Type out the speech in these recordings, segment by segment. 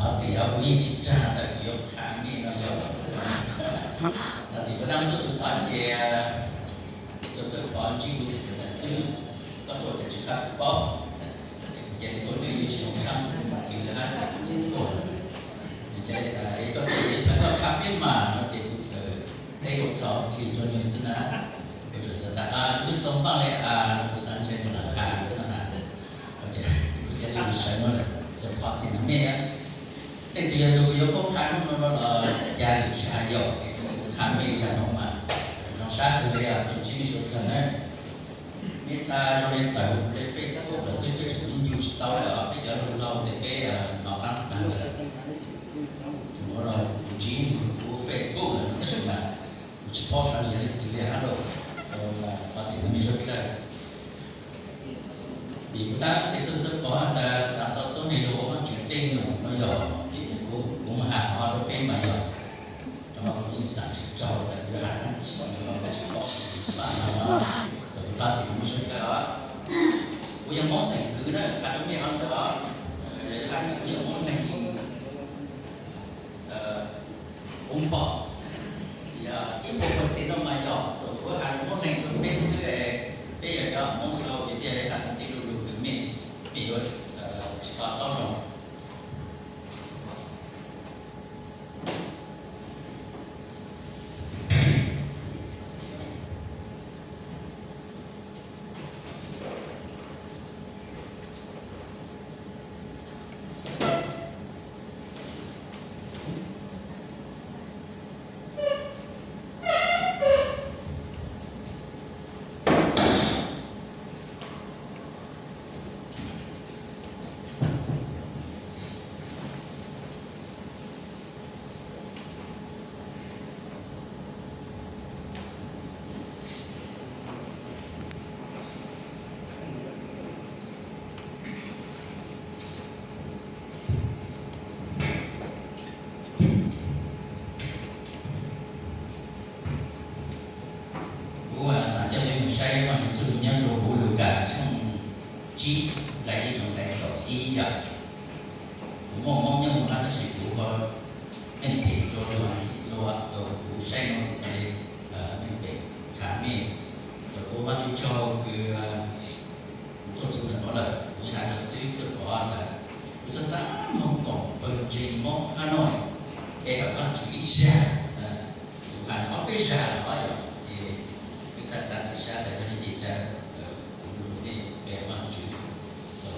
Thov txim os, kuv yeej tsis tag ntawm kuv yuav qha mej no yog. Thov txim, kuv tab tuaj txug tod ces txhua txhua qhov ntsib kuv txawm tawm ntawm xwb, koj tuaj ces tsis qha kuv paub. Ces tuaj twb yuav tsis zoo tshaj xwb, mas twb lawv hab tuaj. Ces koj txawm pab koj qha peb mas no ces kuv txawm teb ua thov khi rua nws xwb na. Kuv txawm xav tas kuv twb tsis tau npaj le as, kuv xav ntshe nws lam has xwb no na. Kuv thiaj li sawv nuav lawm, txawm thov txim na mej. Leej twg yog tug kws yuav paub qha hnub no los ca lwm zag yom, kuv qha mej zag no mas zoo sab kawg li os, tus ntsib mej suav dlawg na. Mej txhaj zoo le tawm le Facebook lawm xwb, twb tseem ncu tsis tau lawm os, peb cov laug laug tes peb hnov qab tag lawm. Tus nuav los kuv ntsib kuv Facebook lawm no tab sis mas kuv tsis paub xyov nws yog leej twg li hab lauj. Thov txim na mej suav dlawg. Vim kuv tab tej txhua txhua qhov has tas xav tau tuab neeg lug ua Vaajtswv tej num no yog, vim kuv, kuv mus has qhov rua peb mas yog, cov no kuv yeej xav tsis raug tas kuv yuav has dlaab tsi los tsis paub, txawm kuv thov txim na mej suav dlawg os. Kuv yog Moob xeem Kwv na, qha rua mej hov ntawd os, kuv yog Moob neeg Hmoob Npog, yog ib puas percent no mas yog xav kuv has lug Moob neeg rua peb xwb, peb yog cov Moob laug ces thiaj li has tau tej lug lug kws mej, mej yuav tsis to taub zoo. Kuv xav coj peb mus saib Vaajtswv txuj lug nyob rua huv Lukas tshooj tsib nqai ib rua nqai kaum ib yom. Kuv muaj Moob nyob mus hab tab sis kuv ho meej pem rua luag Ankit dlua, so kuv saib no kuv txhad le meej pem qha mej. Kuv ua Vaajtswv tsaug kws kuv tuaj txug ntawm no lawm, kuv has rua xwb txuj qhov tas kuv xav xav moog koom pawg ntseeg Moob hab no, es hawm Vaajtswv ib zag, kuv has ob peb zag los yog, ces kuv txhaj txav txim sab tas yog le ces ca kuv lug nej pe Vaajtswv, so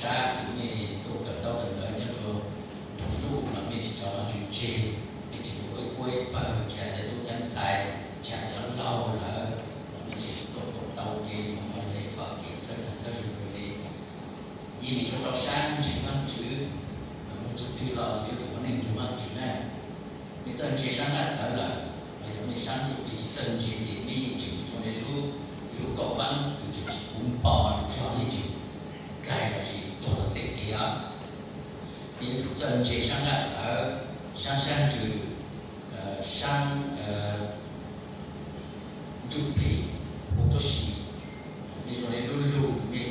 sab kws mej tuaj kawm ntaub kawm ntawv nyob rua nroog Nplog los mej tsis tso Vaajtswv tseg, mej tseem tuaj ua ib puab ib pawg, tsis has tas tuaj cov ntxhais, tsis has cov laug lawm, mej tseem tuaj koom tau kev moog le qhov kev txhawb txhawb zug zug le. Yeej mej tsuas rau sab ntseeg Vaajtswv, moog txug twg los yuav tsum ua neej nrug Vaajtswv na. Mej txawj ntse sab nqaj tawv lawm, los yog mej sab ntsuj plig tsis txawj ntse ces mej yeej tseem tshuav le lub, lub kaum vaab kws tseem tsis puv npo, cog yeej tseem dai los sis tuag tog tej kev os. Mej yuav tsum txawj ntse sab nqaj tawv, sab sab ntsws, sab ntsuj plig, huv tuab si. Mej zoo le lub lug kws mej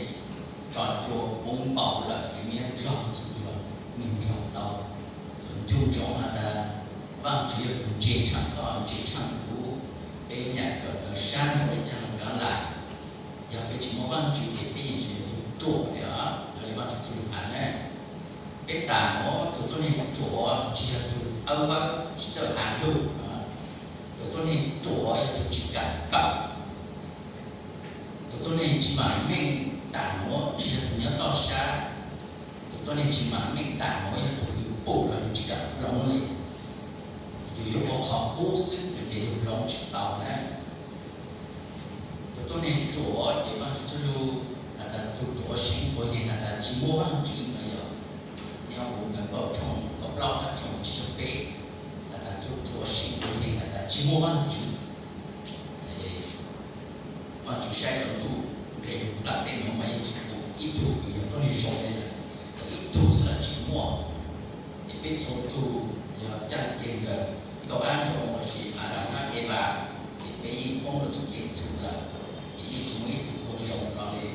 tso cua puv npo lawm es mej yuav nrog txug twg los mej nrog tau. Txuas ntug ntsoov has tas Vaajtswv yog tus ntse tshaaj koj ntse tshaaj kuv, peb nyam kawm ntawv sab nraud peb caag kav lam. Yog peb tsis muaj Vaajtswv ces peb yeej tsis yog tug ruam li os, yog li Vaajtswv txuj lug has na. Peb tas nuav tug tuab neeg ruam tsis yog tug awb vawb tsis txawj has lug, tug tuab neeg ruam yog tug tsis kam kawm. Tug tuab neeg tsis maam meej tas nuav tsis yog tug nyob toj sab. Tug tuab neeg tsis maam meej tas nuav yog tug yus pum los yus tsis kam hloov li. Yus yuav ua qhov qub xwb ces yus hloov tsis tau na. Tug tuab neeg ruam ces Vaajtswv txuj lug has tas tug ruam seev quas yeeg has tas tsis muaj Vaajtswv no yog. Nyob huv Ntawv Nkauj tshooj kaum plaub hab tshooj tsib caug peb has tas tug ruam seev quas yeeg has tas tsis muaj Vaajtswv. Vaajtswv saib saum ntuj nqeg lug plab tej nuav mas yeej tsis pum ib tug kws yog tuab neeg zoo le lawm, txawm ib tug xwb los tsis muaj. Es peb txhua tug yog caaj ceg ntawm Nkauj Ab Nroo lossis Adas hab Evas, ces peb yeej poob rua txuj kev txwv lawm, ces yeej tsis muaj ib tug ua zoo hlo li.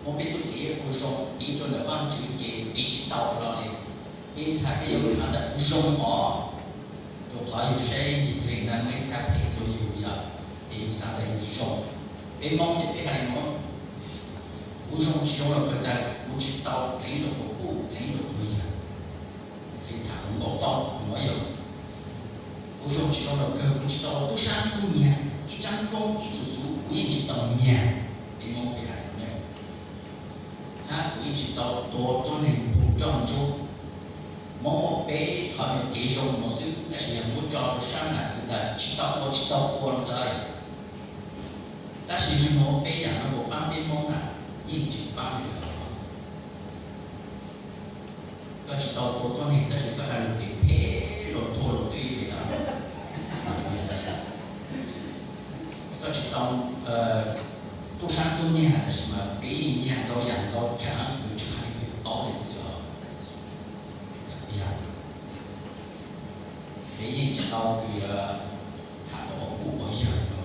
Muab peb txuj kev ua zoo piv rua ntawm Vaajtswv ces piv tsis tau hlo li. Ib txha peb yuav hais tias kuv zoo os, rau qhov yus saib ncig plig na muaj ib txha phem rau yus yom, ces yus xav tias yus zoo. Peb Hmoob ces peb hais li no, kuv zoo tsis zoo los kawg tas kuv tsis tau dheev rau qhov puj dheev rau qhov yawg, dheev tham hauv nkauj tau no yog kuv zoo tsis zoo los kawg kuv tsis tau tub sab tub nyiag ib rab koob ib txuas txuv kuv yeej tsis tau nyiag. Peb Hmoob peb hais li no, hab kuv yeej tsis tau tua tuab neeg npog nroj ntsuab. Hmoob muaj peb qhov kev zoo no xwb, tab sis yog muab tso rau sab nram kwv tas tsis tau ua tsis tau ua no xwb. Tab sis yog muaj peb yam no puas pab peb Hmoob na? Yeej tsis pab li lawm. Koj tsis tau tua tuab neeg tab sis koj hais lus phem phem los tuag los twj ywm li. Koj tsis tau tub sab tub nyiag tab sis mas peb yeej nyiag ntau yam ntau tsav kws tsis hais li twg paub li xwb os. Peb yeej tsis tau kws tham tau qhov puj qhov yawg no.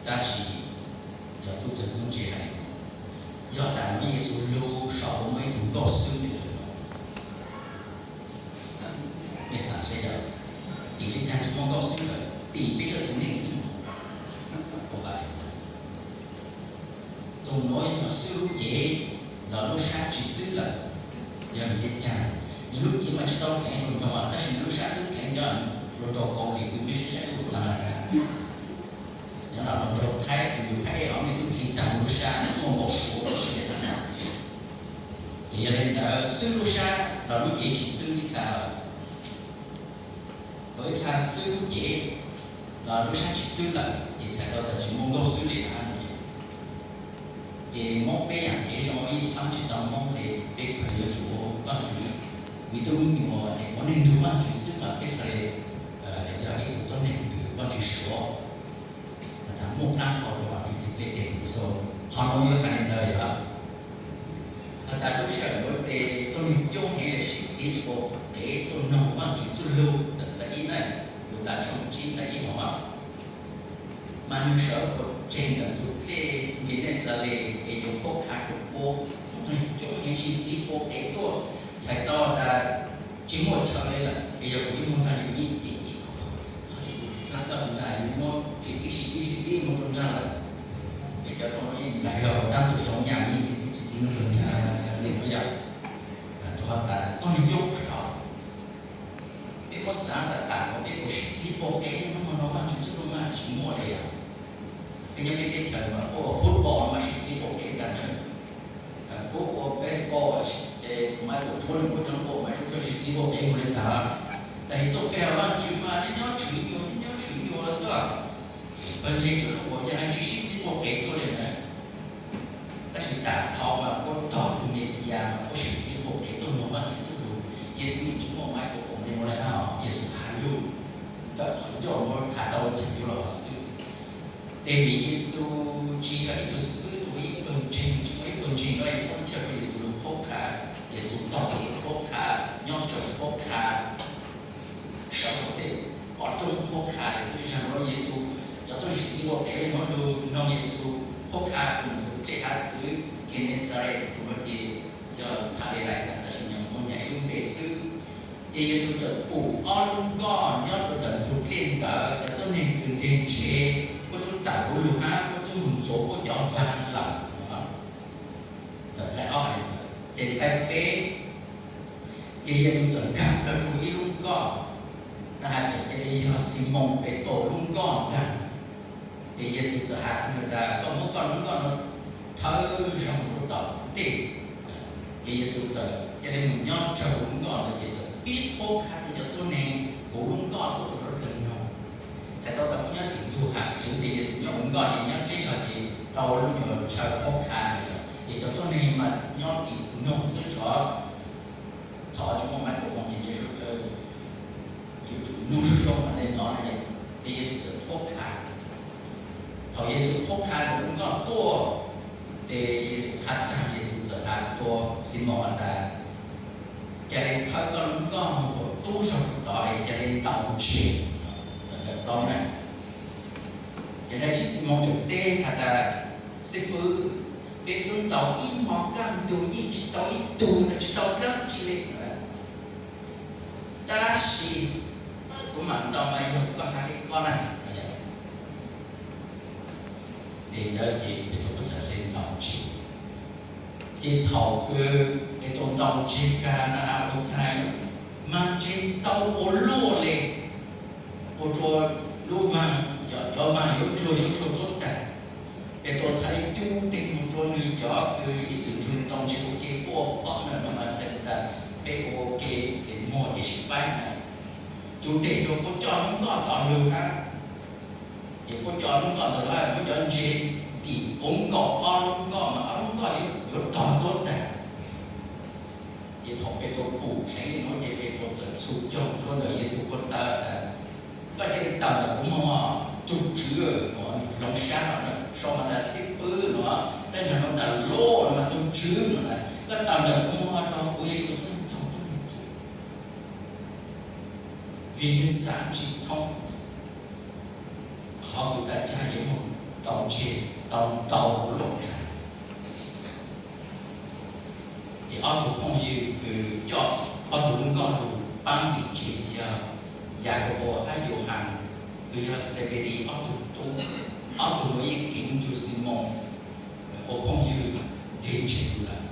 Tab sis cov tub txawg tub ntse hais, yog tas muaj Yexus lug saum muaj ib tug nkauj xwb li lawm no, mej xav seb yog tim li cas tsis muaj nkauj xwb lawm, tim peb lub txiv neej xwb. Tus nuav yog xwb lub cev los lub sab tsis xwb lawm, yog vim li cas? Nws lub cev mas tsis tau dheev hluas nraug, tab sis nws lub sab twb dheev cov hluas nraug Kaus Lim kws mej saib saib ub tag, nyob los hluas nraug Thaib kws yus pheej ej hov mej twb dheev tag nws lub sab tuaj nkaus Suav lawm. Ces yog li ntawd xwb lub sab los lub cev tsis xwb ib txha lawm. Ua ib txha xwb lub cev los lub sab tsis xwb lawm ces txhais tau tas tsis muaj nkauj xwb li na. Ces Hmoob peb yam kev zoo ib pab tsis tau Hmoob li, peb kawg yuav tsum ua Vaajtswv me tub me nyuam es ua neeg nrug Vaajtswv xwb mas peb txhaj le yog ib tug tuab neeg kws Vaajtswv suav. Has tas muaj qaab hau rua tim peb teg xwb. Qhov nuav yuav hais li ntawd yog has tas lub sij hawm nuav tes tuab neeg coob heev le sib txiv ua qev tuaj noog Vaajtswv txuj lug. Tawm ib na, Lukas tshooj tsib nqe ib hov, mas nwg sawv puag tseg ntawm ntug dlej Nkenexales es yuav qhuab qha rua puab. Tuab neeg coob heev sib txiv ua qev tuaj, txhais tau tas tsis muaj chaw le lawm es yog kuv ib muag nrag ces kuv yeej cem cem, tsis ua le koj tus nrag, yus muab sib txiv sib txiv sib txiv mus rua nrag lawm. Es cov rooj no yeej nrag yog tab tus sau nyaj yeej txiv txiv txiv txiv mus rua nrag li no yog. Rua qhov tas tuab neeg coob heev. Peb muab xav tas tas uas peb puas sib txiv ua qev hnub no no Vaajtswv txuj lug mas tsis muaj li os. Peb nyob peb teb chaws mas puab ua football mas sib txiv ua qev tag na, puab ua baseball, Michael Jordan puab cov lub ua mas sib txiv ua qev mus li tag. Tab sis tuaj pe hawm Vaajtswv mas nyob nyob tshwm nyuag nyob nyob tshwm nyuag xwb. Pawg ntseeg tseem hais tias yog leej twg sib txiv ua qev tuaj li na. Tab sis tas thaum mas puab tog tug Mexiyas mas puab sib txiv ua qev tuaj noog Vaajtswv txuj lug. Yexus yeej tsis muaj microphone li ua le hab, Yexus has lug ntawm qhov ncauj muab has tau ua caag yuav los xwb. Tes vim Yexus tsis yog ib tug xib fwb rua ib pawg ntseeg, tsis muaj ib pawg ntseeg no es puab thiaj rua Yexus lug qhuab qha. Yexus tog kev qhuab qha, nyob tsev qhuab qha, sawv saum tej qhov rooj qhuab qha Yexus ib zag nuav. Yexus cov tuab neeg sib txiv ua qev nuav lug noog Yexus qhuab qha rua ntug dlej hav txwv Genesaret, tus nuav ces yog Kalilais, tab sis nws muaj nyav ib lub npe xwb. Ces Yexus txawm pum ob lub nkoj nyob rua ntawm ntug dlej ntawd, cov tuab neeg kws nteg ntsev puab tub tawm huv lug hab puab tub moog ntxuav puab cov vaag lawm. Ntawm nqai ob, ces nqai peb, ces Yexus txawm nkaag plawg rua ib lub nkoj, na has txawm cia li yog Ximoos Petus lub nkoj nkaag. Ces Yexus txawm has rua nwg tas, koj muab koj lub nkoj no thawb zog rua tom ntej. Ces Yexus txawm cia li moog nyob tsawg huv lub nkoj ntawd ces txawm pib qhuab qha rua cov tuab neeg huv lub nkoj tuaj rua sab dlawg noog. Txhais tau tas puab nyob tim ntug hav txwv ces Yexus nyob huv nkoj ces nyob dleb zog ces tau lub nyuag chaw qhuab qha ntawd. Ces cov tuab neeg mas nyob tim noog xwb sov, thaum tsis muaj microphone ces ntshe sawv dlawg yuav tsum nug zoo zoo mam le nov. Ces Yexus txawm qhuab qha. Thaum Yexus qhuab qha lub nkoj tuaj, ces Yexus qha taag Yexus txawm has rua Ximoos has tas, ca le thawb koj lub nkoj moog kuas tub zog rua tod es ca le ntaus ntses. Tawm nqai plaub na. Ces nqai tsib Ximoos txawm teb has tas, xib fwb, Peb twb ntaus ib hmo kaj ntug yeej tsis tau ib tug no, tsis tau dlaab tsi li. Tab sis kuv mam ntaus mas yog koj hais li ko na. Ces ntawd ces Petus kuj txawm le ntaus ntseg. Ces thaum kws Petus ntaus ntseg kag na, ua cas mas ntseg ntau ua luaj li, ua rua lub vaag, cov vaag yuav dluag yuav dluag tuab taag. Petus txhad le cub teg moog rua nwg cov kws ib txwm nrug ntaus ntseg ua ke, puab ua phom na no mas txhad tas peb ua ua ke es muag ces sib faib na. Cub teg rua puab coj lub nkoj tod lug hab. Ces puab coj lub nkoj ntawd lug, puab cov ntseg tim puab nkaus ob lub nkoj mas ob lub nkoj yuav tog tuab taag. Ces thaum Petus pum dheev le nuav ces Petus txawm txhum caug rua ntawm Yexus puag ta tas, koj ca le tawm ntawm kuv moog, tug Tswv, no nwg hloov sab no, sau mas tas xib fwb no, dlaab ntsag no tas loj no mas tug Tswv no na, koj tawm ntawm kuv moog rua kuv yog ib tug tub ntxhais tub ntxhais. Vim nwg xaav tsis thoob qhov kws tas caag yuav moog ntaus ntseg tau ntau luaj kag. Ces ob tug phooj ywg kws coj ob tug lub nkoj lug paab tim ntseg yog Yakaus hab Yauhaas, kws yog Xebedee ob tug tub. Ob tug nuav yeej keev nrug Ximoos ua phooj ywg nteg ntseg lug lawm.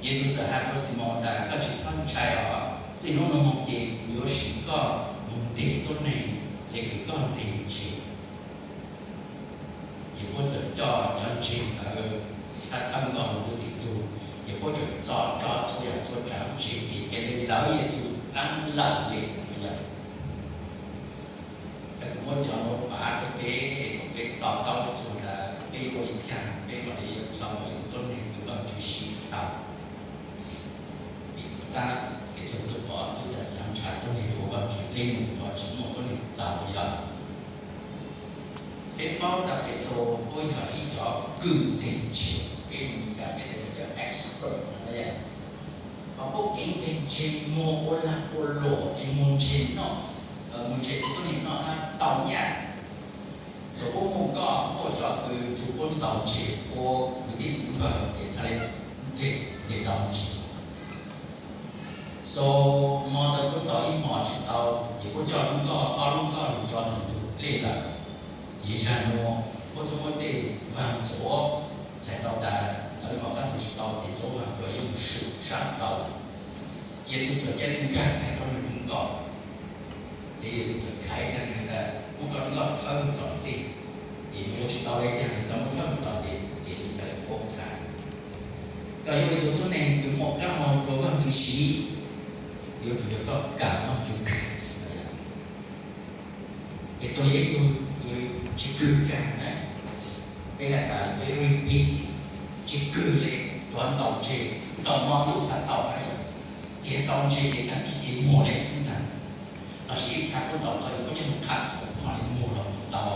Yexus txawm has rua Ximoos tas, koj tsis txhob ntshai os, txij hnub no moog ces kuv yuav sim koj moog nteg tuab neeg le kws koj nteg ntseg. Ces puab txawm coj cov ntseg ntawd hab thawb nkoj lug rua tim ntug, ces puab txawm txo tso txhua yam txhua tsaav ntseg ces ca le lawv Yexus qaab lawm le. Yog kuv muab cov nuav pav rua peb, kuas peb to taub txug tas peb yuav ua le caag peb mam le yog ib tug tuab neeg kws Vaajtswv sib tau. Vim puab tab kev txhua txhua qhov twb tas xaav nrhav tuab neeg rua Vaajtswv, dlej num rua tsis muaj tuab neeg txaus yog. Peb paub tas Petus puab yog ib cov kws nteg ntseg, peb lug Mes Kas peb tas cov expert no, ho puab keev nteg ntseg, muag ua lag ua luam es muag ntseg noj, muag ntseg rua tuab neeg noj hab tau nyaj. Txawm puab muaj nkoj muaj cov kws nrug puab ntaus ntseg ua kwv tij npawg es txhad le nteg nteg tau ntseg. So, mo ntawd puab ntaus ib hmos tsis tau, ces puab coj lub nkoj, ob lub nkoj lug tso ntawm ntug dlej lawm. Ces zag nuav puab tub muab tej vaag ntxuav txhais tau tas ntawd mos kaj ntug tsis tau ces ntxuav vaag rua ib lub swm sab plaws. Yexus txawm ca le nkag kag rua nwg lub nkoj. Ces Yexus txawm khaiv kag nwg tas, muab koj lub nkoj thawb moog tom ntej. Ces nwg ua tsis tau le caag, nwg txhad muab thawb moog tom ntej, Yexus txhad le qhuab tas, koj yuav ua ib tug tuab neeg kws muaj kab mob rua Vaajtswv siv, yuav tsum yog koj kam Vaajtswv kawg. Ces koj yog ib tug kws tsis kawg kag na, peb has tas very busy, tsis kawg le, rov ntaus ntseg, ntaus mo ntuj txhad tau hab, tiav tau ntseg ces taag kis ces muag le xwb ntag. Lossis ib txha puab ntaus tau, puab coj moog qha khoom mam le muag los tau.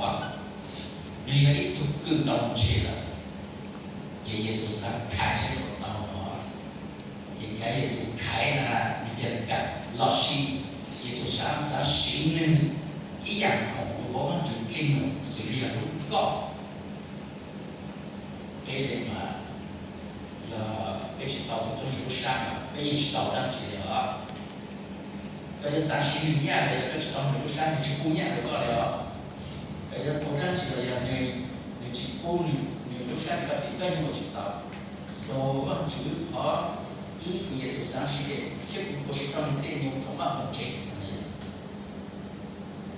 Nwg yog ib tug kws ntaus ntseg lawm, ces Yexus xaav khaiv saib puas tau no. Ces khaiv Yexus khaiv na, nwg ca le kam, lossis Yexus xaav, xaav siv nwg ib yaam khoom lug ua Vaajtswv dlej num xws le yog lub nkoj. Peb le mas yog peb tsis tau tus tuab neeg lub sab, peb yeej tsis tau dlaab tsi le os. Koj yuav xaav siv nwg nyaj los yog koj tsis tau nwg lub sab, nwg tsis pub nyaj rua koj le os. Koj yuav ua dlaab tsi los yog nwg, nwg tsis pub nwg lub sab rua koj, koj yeej ua tsis tau. So Vaajtswv qhov ib kws Yexus xaav siv le, thiab kws ua tsis tau nwg tej nyuag khoom maj khoom ntsev.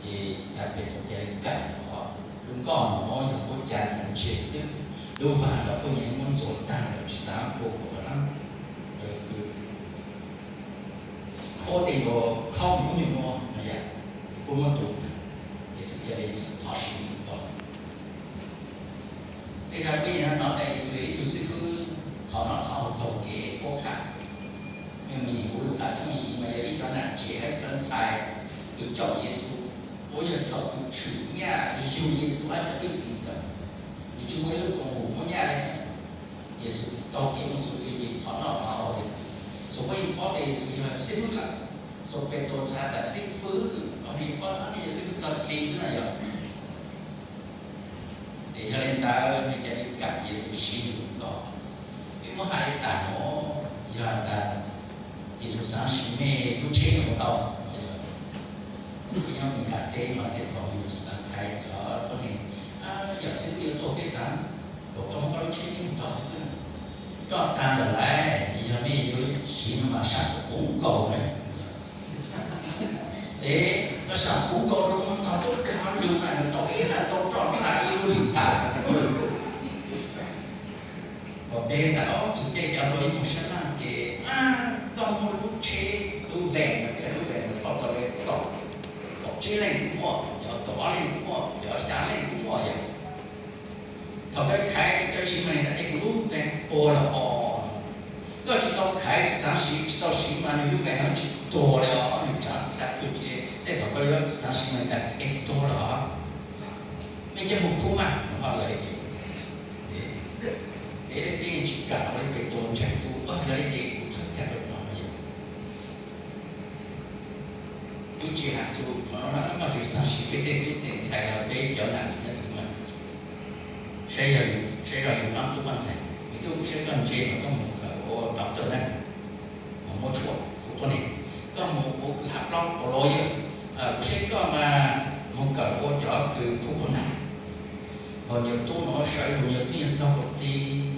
Ces yog Petus ca le kam os, lub nkoj nuav yog puab ca ntseg xwb, lub vaag los puab yeej muab ntxuav taag lawm tsis xaav ua kuas rov qaab khuab tej nyuag khaub nyuag kub nyuag nua no yom, puab muab ntxuav taag, Yexus ca le thov siv lub nkoj. Tej zag peb yeej hnov tas Yexus yog ib tug xib fwb thov noj thov haus taug kev khuab qhaj. Yog me nyuam huv Lukas tshooj yim mas yog ib cov nam tsev hab ib cov ntxhais kws caum Yexus, puab yog cov kws tshwm nyaj yug Yexus hab cov thwj tim xwb. Nws tsis muaj ib lub koom haum muaj nyaj le. Yexus taug kev mus txug twg ces thov noj thov haus Yexus. Txhua puab yeej paub tas Yexus yog xib fwb lawm. Txhua Petus txhais tas xib fwb, koj nws paub nwg yog xib fwb taug kev xwb na yog. Ces yog le ntawd nwg ca le kam Yexus siv nwg lub nkoj. Hais li tas no, yog tas Yexus xaav siv mej lub tsheb mus tau, nyob Meskas teb mas tej thaum Yexus xaav thaiv cov tuab neeg, yog xib fwb yuav tuaj peb xaav kom koj muab koj lub tsheb mus tau xib fwb, koj tag lawm lauj, yog mej yuav siv no mas sam kub nkaus na. Xev, koj sam kub nkaus rau koj thaum tub peb ho lug na, nws tau ib na tau roj nqa ib lub lim tas. Kom peb tas ob txwm tej cov hluas ib mus sab laj ces, koj muaj lub tsheb, lub vees no, peb lub vees no thauj tau li kaum, kaum tsib leej kuj muaj, cov kaum ob leej kuj muaj, cov xya leej kuj muaj yom. Thaum koj khaiv koj siv mas tas es kuv lub vees puas lawm os. Koj tsis tau khaiv, tsis xaav siv, tsis tau siv mas nws lub vees no tsis tuag li os, nws tsav dlav tuag ci. Tej thaum koj yuav xaav siv mas tas es tuag lawm os, mej coj mus khub mas ho lawm. Es peb yeej tsis kam ua li Petus ntseeg tub, yog li ces kuv thawj kag rau no yom. Twb tsis has txug qhov no, Vajtswv xaav siv peb tej tub tej ntxhais los peb cov nam txiv nyob twg mas, saib, saib zoj yus pab tub pab ntxhais, yus tub kuv saib koj ntse mas koj mus kawm ua doctor na, mas muab tshuaj hu tuab neeg, koj mus ua kws hav plaub ua lawyer, kuv saib koj mas mus kawm ua cov kws khub khua nag. Ho nyuag tub no sawv lug nyuag tub nyuag tog kaum plig,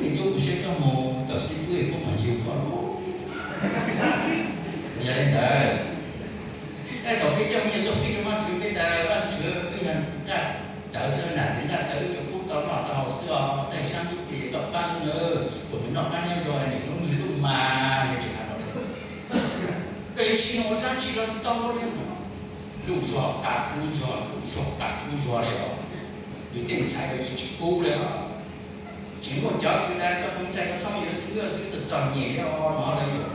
nws tub kuv saib koj mus kawm xib fwb puab mam yug koj lauj. Yog li ntawd, tej thaum peb coj me nyuam tuaj fij rau Vajtswv, peb tas Vajtswv, wb yog nqaj tawv xwb, nam txiv nqaj tawv wb tsuas pub tau noj tau haus xwb os, tej sab ntsuj plig koj pab wb nawb, kuas nws noj qab nyob zoo, nws lub nws lub mas nws tsis has rau li. Koj yuav siv nws ua dab tsi los tau li. Luj zog qas kub zog, luj zog qas kub zog li os. Yus tej ntxhais yus tsis pub li os. Tseem muaj cov kws tas koj tus ntxhais koj txhob yuav xwb, xwb txom txom nyem li os no lawm.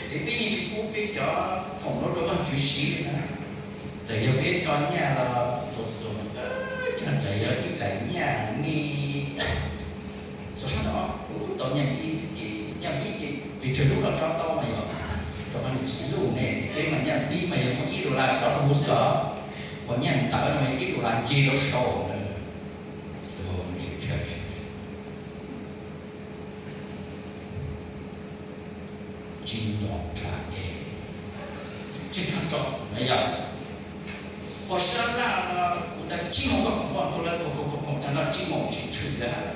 Ces peb yeej tsis pub peb cov khoom no rau Vajtswv siv li na. Txawm yog peb tso nyaj los xus xus, txawm yog ib daim nyaj ne, xus sab no kuv tau nyaj npib xwb ces nyaj npib ces pes tsawg lub los tso tau mas yog, rau qhov nws sib luj ne, peb mas nyaj npib mas yog muaj ib dollar tso rau hauv xwb os, uas nyaj ntawv no ib dollar nce rau saud. Tsis nco dlag es tsis xav tso na yog. Ua sab laj no kuv tas tsib moos koj khoom poj tus lawv tus khoom khoom tas no tsib moos tsis tshwm lawm.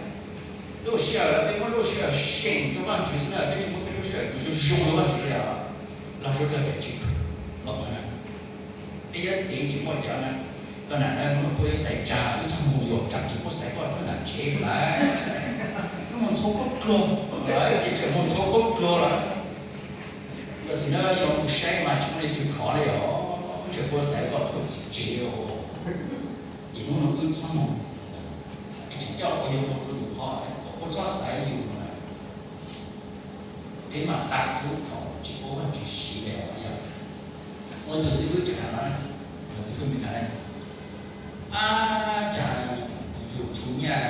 Lub sij hawm peb muab lub sij hawm seem rau Vajtswv xwb na, peb tsis muab peb lub sij hawm mus zoo zoo rau Vajtswv li os. Los suav dlawg tseem tsis tshwm los na. Peb yuav teev tsis muaj cov na, koj nam na mus puab yuav xaiv tsa, wb txhob mus yuam tsam tsis puab xaiv koj thawj nam tsev lawm. Wb mus ntxhua khaub dluag, ces tseem mus ntxhua khaub dluag lawm. Yog txiv na yog mus saib mas tsis muaj leej twg khov li os, wb tseem puab xaiv koj thawj txiv tsev os. Ces hnub no wb txhob mus, es tseem coj ua yog mus rau yus qhov, puab txhob xaiv yus na. Peb mam qab tub thaum tsis pub Vajtswv siv li os yog. Ua tus xib fwb tseem hais no, tus xib fwb Meskas na, ab, cas yus tshuav nyaj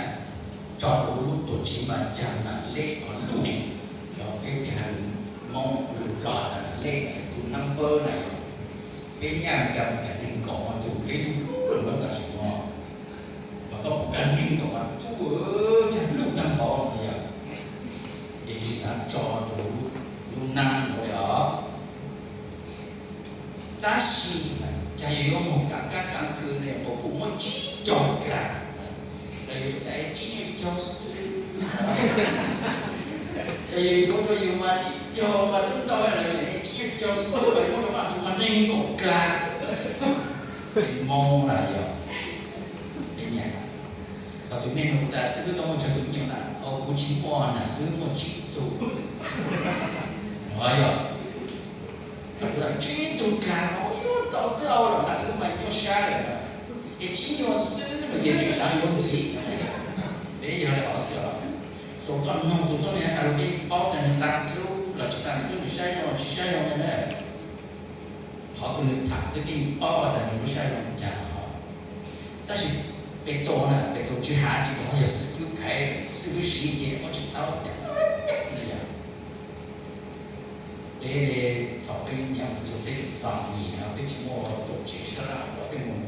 tso rau lub tuam tsev mas cas nam lej os luj ne, yog peb peb hais Moob lus loj nam lej tus nab npawb na yog, peb nyaj Meskas neeg nkaum mas tus lej luj luj lawm tam sim no. Mas koj puas kaj neeg nkaum mas tub, cas luj tag npaum no yog, ces tsis xav tso rau lub nab nkaum li os. Tab sis cas yus yuav mus kav kab kav khw ne, puas kuj muab tsib caug dlag, los yus tas tsib nyuag caug xwb, los yus yuav rau yus mas tsib caug mas twb ntau lawm, tsib nyuag caug xwb mas muab rau Vajtswv mas nees nkaum dlag. Moo na yog, thaum tus me nyuam tas xib fwb koj muaj tsawg tus me nyuam na, kuv tsis muaj na, xib fwb muaj tsib tug. Yog, tsib tug dlag no yuav tau dlhau lawm na, wb mas nyuaj sab lawm na, es tsib nyuag xwb no ces tseem xav yuav ntxiv. Peb yog li hov xwb os, xus koj noog tus tuab neeg tas los peb paub tas nws qab dlub los tsis qab dlub, nws saib zoo los tsis saib zoo li na. Qhov kws nws tham xwb peb paub tas nws lub saib zoo cas os. Tab sis Petus na, Petus tsis has ces yog xib fwb khaiv, xib fwb siv ces ua tsis tau cas li yog. Peb thaum peb nyiam mus txog peb txom nyem, peb tsis muaj tuam tsev sab laj, peb mus,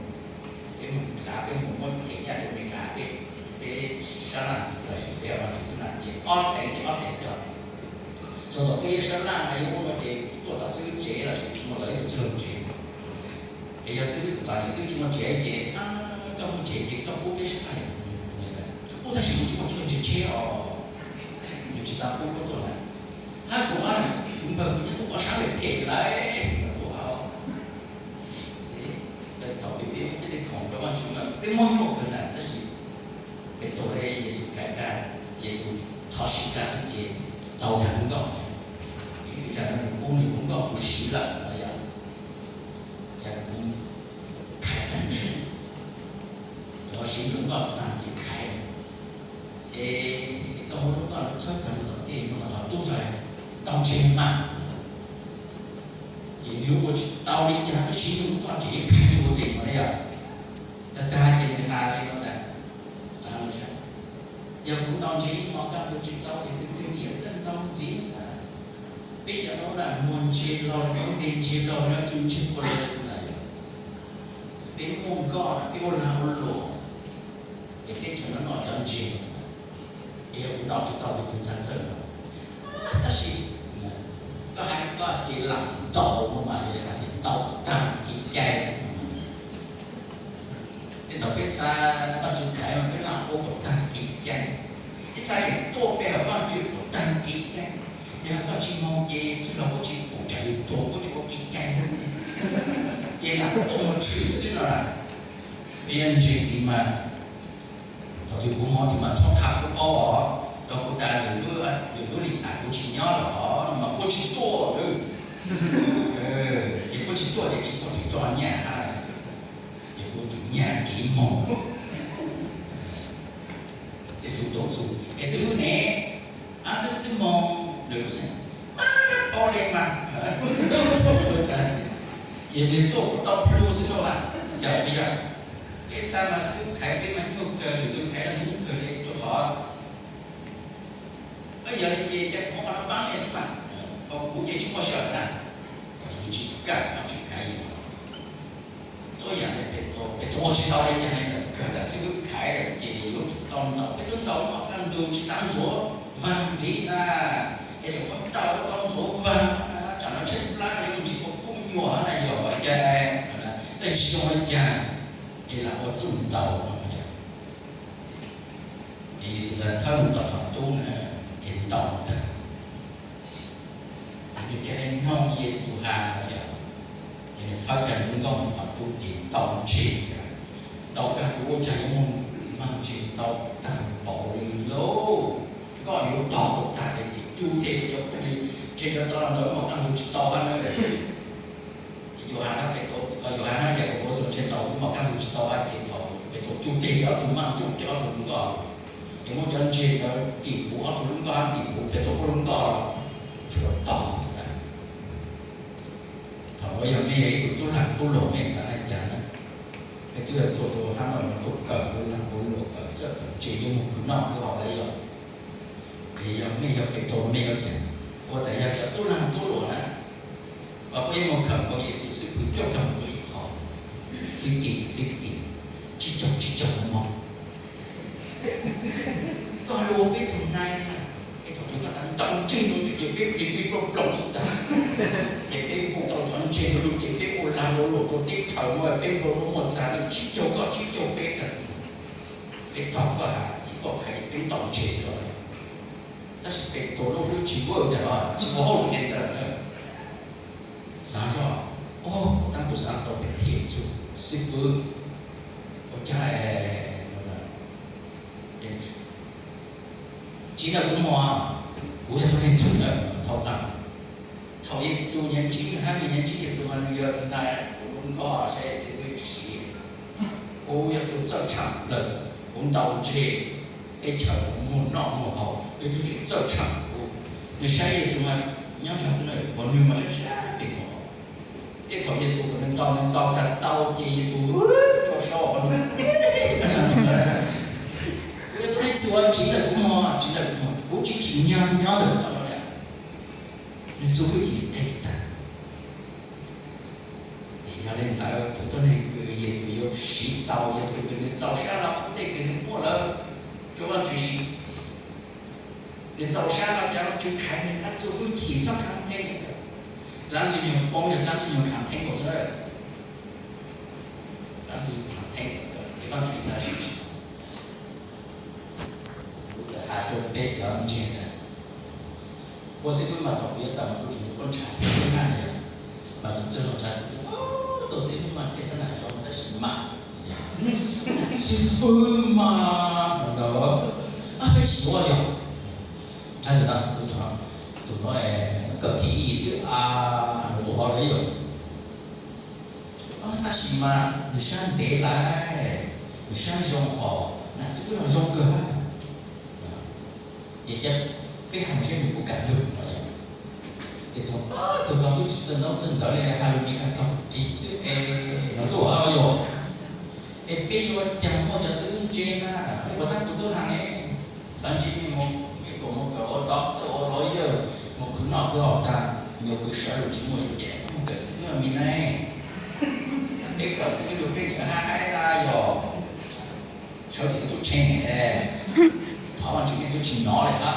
peb mus nrhav, peb mus muab them nyaj rau Amelikas, peb, peb sab laj los sis peb ua tsis xwb na ces ob teev ces ob teev xwb os. Txog tom peb sab laj no yog ua no ces tuaj tom xib hwb tsev los sis mus tom ib tug txwj laug tsev. Es yog xib hwb txom nyem xib hwb tsis muaj tsev ces, koj muaj tsev ces koj pub peb sab laj. Ub, tab sis kuv tsis muaj chaw nres tsheb os. Nws tsis xav pub koj tuaj na. Hab kuv, kuv npawg kuv nyob tuaj koj sab phem phem lawm, kuv thaum peb tej khoom rau Vajtswv mas peb muab nyuaj kawg na, tab sis Petus thiab Yexus khaiv tag, Yexus thov siv tag xwb ces tau tag lub nkoj. Zam no nws pub nws lub nkoj kuv siv lawm no yom, ces kuv khaiv tag nrho, rov siv lub nkoj tag ces khaiv. Es koj muab lub nkoj thawb kiag mus tom tej mus tom qhov tub zog, tau ntses mas. Ces nws ua tsis tau li cas, twb siv lub nkoj ces yeej khaiv tsis ua tej no na yom. Tag tag ces nws hais li no ntag, xav, yog kuv tau ntses ib hmo kaj ntug tsis tau ces tus twg niam txawj ntau ntxiv na. Peb cov no na muag ntses los, muag ntses los no tsis ntses puas lawv xwb na yom. Peb muaj nkoj na peb ua lag ua luam, es teb chaws no noj cov ntses no xwb. Es yog kuv ntaus tsis tau ces tus ntxhais txawj ntaus. Tab sis koj hais koj ces lam ntaus no mas, yog hais tias ntaus tag kev cai xwb. Tej thaum peb txhaj Vajtswv khaiv mas peb lam ua kom tag kev cai. Peb txhaj tseem tuaj pe hawm Vajtswv kom tag kev cai. Yog koj tsis moog ces txwj laug kuj tsis pum, tsam yus tuag kuj tsis ua kev cai. Ces lam tuaj mus tshwm xwb no las. Peb yuav ntseeg li mas, thaum twg kuv moog twg mas txhob qha kuv paub os, rau kuv tas lwm lub li tas kuv tsis nyob lawm os no mas kuv tsis tuaj lawm. Ces kuv tsis tuaj ces tsis tuaj twb tso nyaj, ces kuv tsum nyag kev moog. Ces tus tuaj txug es xib hwb ne, ab xib hwb twb moog lawm xwb, paub li mas. Ces nws tuaj kuv tau plhu xwb rau mas, yog li yog peb txhaj mas xib hwb khaiv peb mas nyuaj kawg, lwm tus khaiv los nyuaj kawg li rau qhov, yog li ces cia kuv muab qhov no paab nej xwb mas, kuv ces tsis muaj sij hawm na, yus tsis kam Vajtswv khaiv yus. Tuab yaam Petus, Petus ua tsis tau li cas li ntawd, kawg tas xib hwb khaiv lawm ces yuav tsum tau ntaus. Peb twb ntaus lub mom kaj ntug tsis xav ntxuav vaag ntxiv na, es tseem muab tau tau ntxuav vaag na, tsam no tshaib plab na, yuav ntsis ua kuj nyuam na, yog ua cas, tab sis zoo li cas ces lam ua txuj ntaus no. Ces Yexus thawb mus tom qhov tub na, es ntaus tag, ces nws cia li mloog Yexus has no yom. Ces nws thawb kiag nws lub nkoj mus qhov tub ces ntaus ntses, ntaus kag tus ua cas yuav muaj maag ntses ntau tag npaum li lauj. Nkoj yuav tog tag li ces cub teg cov phooj ywg, ntshe cov tod los ntawm lub mom kaj ntug tsis tau hab na. Yauhas, Petus, Yauhas hab Yakaunpaus tug ntshe tau lub mom kaj ntug tsis tau hab ces thaum Petus cub teg ces ob tug maaj ntsoov coj ob tug lub nkoj, ces muab cov ntses ntawd tim puv ob tug lub nkoj hab tim puv Petus lub nkoj, tsuas tog. Thaum ntawd yog mej yog ib tug tub laag tub luam mej xav le caag na? Mej twb yog tuaj rua hab no tuaj kawm tub laag tub luam, kawm txawj kawm ntse, yeej moog khwv noj khwv haus lawm yog. Es yog mej yog Petus mej yuav caag? Ua tas yog cov tub laag tub luam na, puab yeej moog khawm nkaus Yexus xwb, pw coj kag mus rua ib qho, fifty fifty, tsib caug tsib caug moog. Koj lug ua peb tug nai, peb tug nai tas ntaus ntseg rua tsi ces peb plig plig ploog ploog xwb tag. Ces peb mus tau cov ntses ntawd lug ces peb ua lag ua luam rua teb chaws no, peb nplua nuj muaj txag tsib caug koj tsib caug peb tag. Peb tog koj has ces koj khaiv ces peb ntaus ntses xwb. Tab sis Petus lub hlwb tsis ua ntawd, tsis ua hauj lwm li ntawd. Xav zog, o, taab kuv xav tau phem phem xwb, xib fwb, ua caag es tsiv ntawm kuv mog, kuv yog tug neeg txwv ntawd thaum ntawd. Thaum Yexus nyiav ntsib, hab nws nyiav ntsib Yexus mas nws yog nais kuv lub nkoj saib xib fwb tsis siv. Kuv yog tug txawj tshaam plawg, kuv ntaus ntseg teb chaws kuv muag noj muag haus, nws tug tseem txawj tshaam kuv. Nws saib Yexus mas nyob nraag xwb na, nws mas saib sab pem no. Tej thaum Yexus kuas nws ntaus, nws ntaus tag tau ces Yexus tso sau qhov nws, kuv yog tug neeg txwv, tsiv ntawm kuv mog, tsiv ntawm kuv mog, kuv tsis tsim nyog nyob ntawm koj no. Nws txuj hwj chim qis tag. Ces yog li ntawd tug tuab neeg kws Yexus yuav siv tau yog tug kws nws txaus sab laj pub tej kws nws muaj lawm. rau Vaajtswv siv. Nws txaus sab no ces Vaajtswv khaiv nws dlaab txuj hwj chim txhob khav theeb. Dlaab txuj nyuag poob yog dlaab txuj nyuag khav theeb nkaus xwb. Dlaab txuj nyuag khav theeb nkaus xwb ces Vaajtswv txhaj sib tsi. Kuv txawm has rau peb cov ntseeg na, ua xib fwb mas thaum kuv yuav tawm mas kuv tseem tsum quaj ntshav xib fwb na, mas txawm txawg los ntshav xib fwb, tau xib fwb mas thiaj xav nam zoo tab sis mas xib fwb mas ntawd peb tsis yuav yog. Tus no kawm thib ib xwb, tus hov lawm yog, tab sis mas nws sab ntev lawm, nws sab zoo os, nam xib fwb no zoo kawg. Ces peb has mus seb nws puas kam lug no. Ces thaum ub tus ko twb tsis txawj ntaub txawj ntawv li, has lus Meskas tag kis xwb es no xwb yog. Es peb yuav ua cas muaj cov xib fwb ntse na, es puas tab kuv tuaj has ne? Qhov ntsis nej mus, ib puas mus kawm ua doctor ua lawyer, mus khwv noj khwv haus tag, nyuam qhuav sawv lug tsis muaj zoo ces mus kawm xib fwb me ne. Peb kawm xib fwb lug peb niam hab haib na yog, sawv daws tub tshee, qhov Vaajtswv nej twb tsis hnov li hab.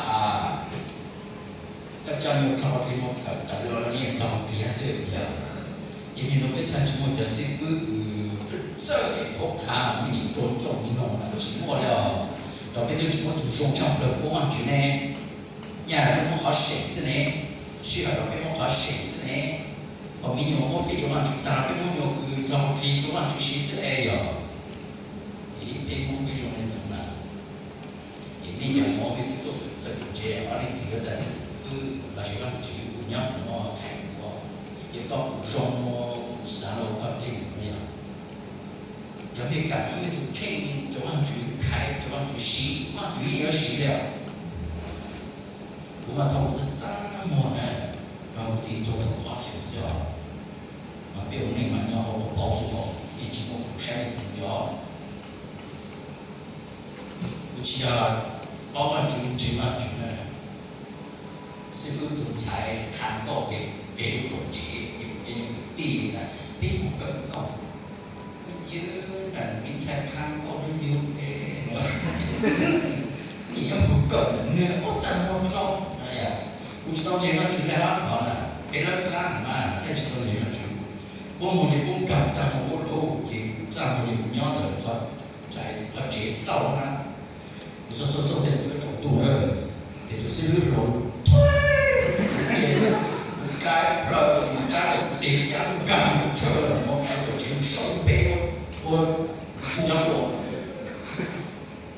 Koj coj nyuag dlog ua ke mus kawm tas los los nyuag dlog ua ke xwb yog. Ces nim no peb txhaj tsis muaj cov xib fwb kws txawj es qhuav qha me nyuam rua ncauj mloog na, tsis muaj li os. Rau peb twb tsis muaj tus zoo tshaj plaws puab Vaajtswv ne. Nyaj lawv muab qhov seem xwb ne, sij hawm los peb muab qhov seem xwb ne. Pom me nyuam muab fij rau Vaajtswv tag los peb muab nyuam kws dlog ua ke rau Vaajtswv siv xwb es yog. Ces peb Hmoob peb zoo li ntawd na. Ces mej cov Hmoob mej twb tuaj kawm txawj kawm ntse, ob leeg twb yuav tau xib fwb los sis Vaajtswv kuj nyob kuv no kheev kuv, yog koj kuj zoo, kuv xav los koj tej no yog. Yog mej kam muab mej tus kheej rau Vaajtswv khaiv, rau Vaajtswv siv, Vaajtswv yeej yuav siv li os. Kuv mas thaum kuv txaj txaj muag na, rau kuv txiv tuag tau ob xyoos xwb os, mas peb ua neej mas nyob hauv quas paug xwb os, yeej tsis muaj kuv saib li os. Kuv tsis yog paub Vaajtswv ntseeg Vaajtswv na. Xib fwb tus ntxhais qha nkauj pem pem lub tuam tsev ces kuv cov nyuag kwv tij tas peb mus kawm nkauj. Kuv cia li tas me ntxhais qha nkauj rau yus es, nim no kuv kawm ntawm nws ua txaj muag rau. Kuv tsis tau ntseeg Vaajtswv li hab, qhov na peb lawv dlaab mas thiaj tsis tau ntseeg Vaajtswv. Puab mus ces puab nkag tag mus ua luaj ces kuv txaj muag ces kuv nyob ntawm qhov tsev xauj na. Kuv xauj xauj xauj tej tus ib tsoom ntuj na, ces tus xib fwb hluas tes, kuv kaib plaws mus tsab tes, tes cab nkag mus tshawb los mus tuam tsev mus sau peb ua tsuj nyob ua.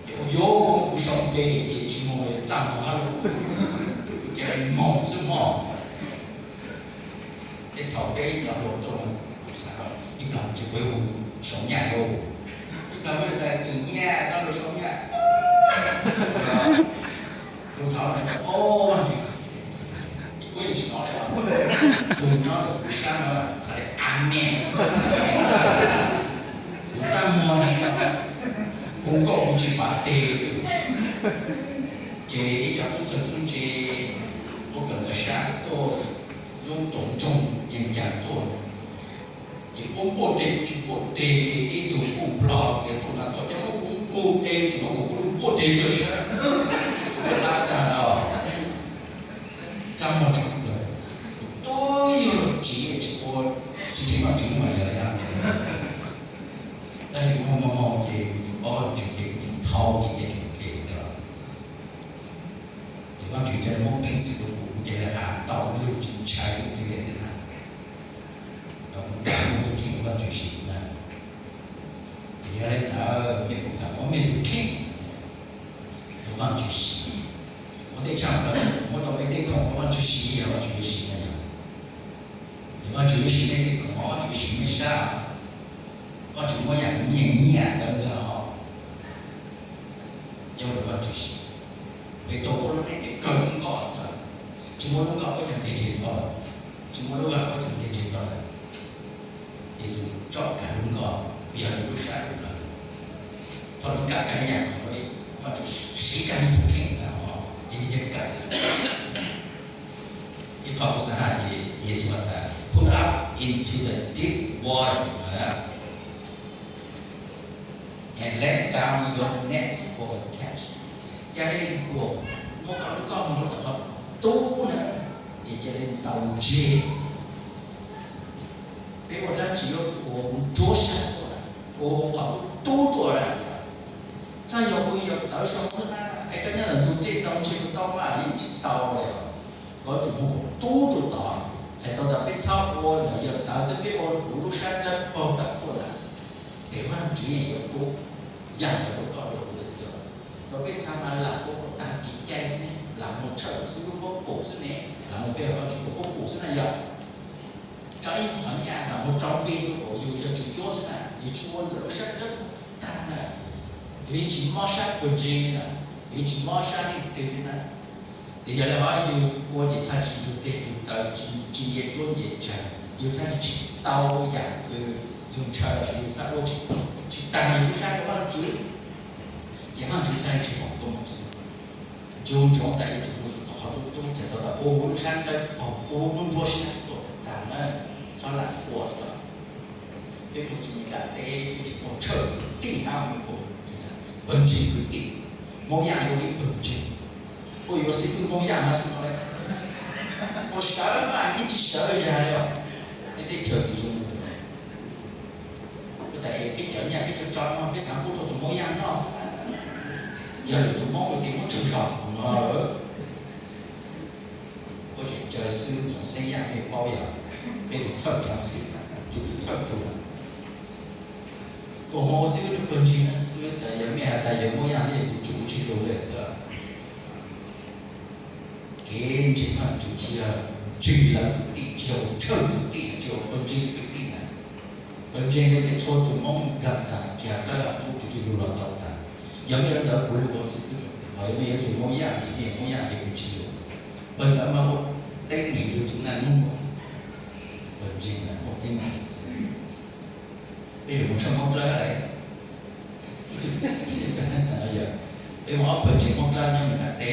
Ces ua yuav kuv sau peb ces tsis mus li, txaj muag hab lauj, ces moog xwb mog. Ces thaum peb cov hluas tuaj, kuv xav ib plag ces kuv yuav mus sau nyaj lauj, ib plag kuv yuav tas kws nyaj koj lug sau nyaj. Kuv thov Vaajtswv, o Vaajtswv, ces kuv yeej tsis hnov li, kuv nyob ntawm kuv sab no txhais amen, kuv txaj muag li, kuv nkauj kuv tsis pam teg. Ces ib co tub txawg tub ntse puab kawm ntawv sab tuaj, lub tuam nroog Yees Cas tuaj, ces puab npuaj teg kuv tsis npuaj teg ces ib tug kuj plho kiag tuaj na, tuaj coj muab kuv npuaj teg ces muab kuv lub npuaj teg rau sab, tab tag los txaj muag tshaj plaws. Kuv tub yug lug tsiv tsis ua, tsis ntseeg Vaajtswv mas yog li, tab sis kuv moog moog moog ces kuv tseem paub Vaajtswv ces kuv tseem thau ces ces tseem ple xwb os. Ces Vaajtswv ca le muab peev xwm rau kuv, kuv ca le has tau lug tsis ntshai kuv twb le xwb na. Los kuv kam muaj tus kheej rau Vaajtswv siv xwb na. Ces yog li ntawd mej puas kam muab mej tus kheej rau Vaajtswv siv? Muaj tej tshaj plaws muab tau peb tej khoom rau Vaajtswv siv, yog Vaajtswv yuav siv na yog. Ces Vaajtswv yuav siv mej tej khoom, Vaajtswv siv mej sab, Vaajtswv muab yaam nyiaj nyiaj ntawd ntag os, coj rau Vaajtswv siv. Peb tau muab lub neej kawg lub nkoj, tsis muaj lub nkoj puab caag ntev ntseg tau lawm, tsis muaj lub vam puab caag ntev ntseg tau lawm. Yexus tsom kag lub nkoj, yog lub sab lub plawv. Thaum lub nkoj kag yam khoom, Vaajtswv siv kag lub tus kheej ntag os, ces yog kag. Ib qho kuv xav has ces Yexus has tas, put out into the deep water and let down your nets for a catch. Cia li ua, muab qhov lub koj mus rau tom qhov tub na, es cia li ntaus ntseg. Peb ua dab tsi yuav tsum ua kuv nruab sab tuaj, ua qhov tub tuaj na. Txaj yog kuv yog tawv sau xwb na, es koj nyob ntawm ntug dej ntaus ntseg kuv tau mas yeej tsis tau li. Koj tsum hu kom tub rau tod. Txhais tau tas peb txhob ua ntawm yawg tawv xwb, peb ua kuv lub sab dawb paug tawm tuaj na. Ces Vaj Tswv yeej yuav pub yam ntawd rau koj rau kuv lawm xwb. Rau peb txhua tus lam ua kom tag kev cai xwb ne, lam mus tshawj xwb lub pob pum xwb ne, lam mus pe hawm Vaj Tswv kom pob pum xwb na yog. Tso ib qhov nyaj lam mus tso npe rau kom yus yog tswv cuab xwb na, yus tsis ua ntawm lub sab dawb paug tag na. Yus yeej tsis mob sab pawg ntseeg li na, yus yeej tsis mob sab leej twg li na. Ces yog li hov yus ua ces txhaj tsis ntsug teg ntsug taw, tsis nce cuab nce tsawg, yus txhaj tsis tau yam kws yus ntshaw los sis yus txhaj ua tsis tag yus lub sab rau Vaj Tswv, ces Vaj Tswv txhaj tsis foom koob hmoov xwb. Nco ntsoov tas yuav tsum ua qhov tub tub, txhais tau tas ua lub sab dawb paug, ua lub nruab sab tuaj tag na, txhob lam ua xwb. Peb mus txog Meskas teb peb tsis pom tshawj kwv tij na, pawg ntseeg kwv tij, Hmoob Yaj ua ib pawg ntseeg, kuj yuav xib fwb Hmoob Yaj no xwb no, ua sawv mas yeej tsis sawv zag li os. Peb teb chaws twb zoo li ntawd, tas peb cov nyaj peb tso tso no peb xav pub rau tus Hmoob Yaj noj xwb. Yog lwm tus Hmoob ua tias muab tsoo zog no, ua tseem caw xwb ntxoov xeeb yaj peb paub yog peb tus thawj cov xwb, tus twg thawj tus. Kuv hmoov ua xib fwb rau pawg ntseeg na, xib fwb tas yog mej has tas yog Hmoob Yaj thiab yog tus tswv tsis zoo li xwb. Kev ntseeg Vaj Tswv tsis yog ntseeg lawv kwv tij, tsis yog ua tshawj kwv tij, tsis yog ua pawg ntseeg kwv tij na. Pawg ntseeg yog tias txhua tus Hmoob nkag tas tsis hais dawb hais qub, tus twg lug los tau tas. Yog mej li ntawd kuv lug ua xib fwb rau, ho yog mej yog tus Hmoob Yaj, mej Hmoob Yaj ces kuv tsis lug. Pawg ntawd mas ua teeb meem lug txhua naj nub. Pawg ntseeg mas ua teeb meem. Peb yuav mus tshawj Hmoob Dlawb lawm. Peb mus ob pawg ntseeg Hmoob Dlawb nyob Meskas teb.